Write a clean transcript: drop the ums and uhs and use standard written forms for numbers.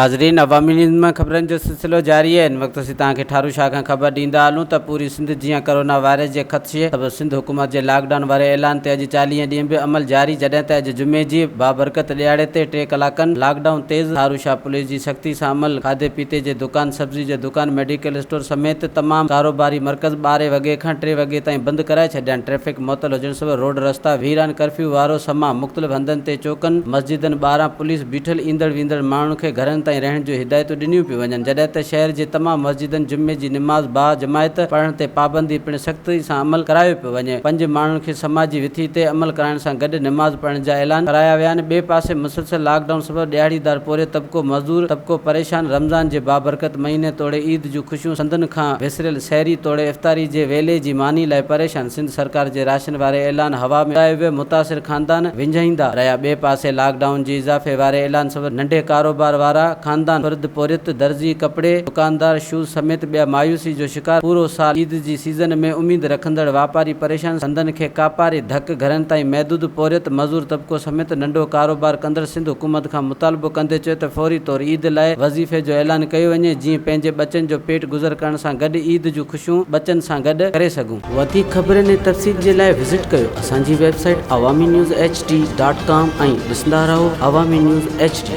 ناظرين عوامي نيوز مان خبرن جو سلسلو جاري آهي هن وقت اسين توهان کي ٺارو شاهه کان خبر ڏيندا هلون ته پوري سنڌ جيان ڪرونا وائرس جي خدشي سبب سنڌ حڪومت جي لاڪ ڊائون واري اعلان تي اڄ 40 ڏينهن به عمل جاري جڏهن ته اڄ جمعي جي بابرڪت ڏهاڙي تي ٽي ڪلاڪن لاڪ ڊائون تيز ٺارو شاهه پوليس جي سختي سان عمل کاڌي پيتي جي دڪان سبزي جي دڪان ميڊيڪل اسٽور سميت تمام ڪاروباري مرڪز ٻارهين وڳي کان ٽي وڳي تائين بند ڪرائي ڇڏيا آهن ٽريفڪ معطل هجڻ سبب روڊ رستا ويران ڪرفيو وارو سما مختلف هنڌن تي چوڪن مسجدن ٻاهران پوليس بيٺل ايندڙ ويندڙ ماڻهن کي گهرن تائين رهڻ جون هدايتون ڏنيون پيون وڃن جڏهن ته شهر جي تمام مسجدن جمعي جي نماز با جماعت پڙهڻ تي پابندي پڻ سختي سان عمل ڪرايو پيو وڃي پنج ماڻهن کي سماجي وٿي تي عمل ڪرائڻ سان گڏ نماز پڙهڻ جا اعلان ڪرايا ويا آهن ٻئي پاسي مسلسل لاڪ ڊائون سبب ڏهاڙيدار پورهيت طبقو مزدور طبقو پريشان رمضان جي بابرڪت مهيني توڙي عيد جون خوشيون سندن کان وسريل سحري توڙي افطاري جي ويلي جي ماني لاء پريشان سنڌ سرڪار جي راشن واري اعلان هوا ۾ اڏائي ويو، متاثر خاندان وڃائيندا رهيا، ٻئي پاسي لاڪ ڊائون جي اضافي واري اعلان سبب ننڍي ڪاروبار وارا خاندان، فرد پورهيت، درزي، ڪپڙي دڪاندار، شوز سميت ٻيا مايوسي جو شڪار، پورو سال عيد جي سيزن ۾ اميد رکندڙ واپاري پريشان، سندن کي ڪاپاري ڌڪ، گهرن تائين محدود پورهيت، مزور طبقو سميت ننڍو ڪاروبار ڪندڙ سنڌ حڪومت کان مطالبو ڪندي چيو ته فوري طور عيد لاء وظيفي جو اعلان ڪيو وڃي جيئن پنهنجي ٻچن جو پيٽ گذر ڪرڻ سان گڏ عيد جون خوشيون ٻچن سان گڏ ڪري سگهون. وڌيڪ خبرن ۽ تفصيل جي لاء وزٽ ڪيو اسان جي website Awami news H D dot com ۽ ڏسندا رهو عوامي نيوز ايڇ ڊي.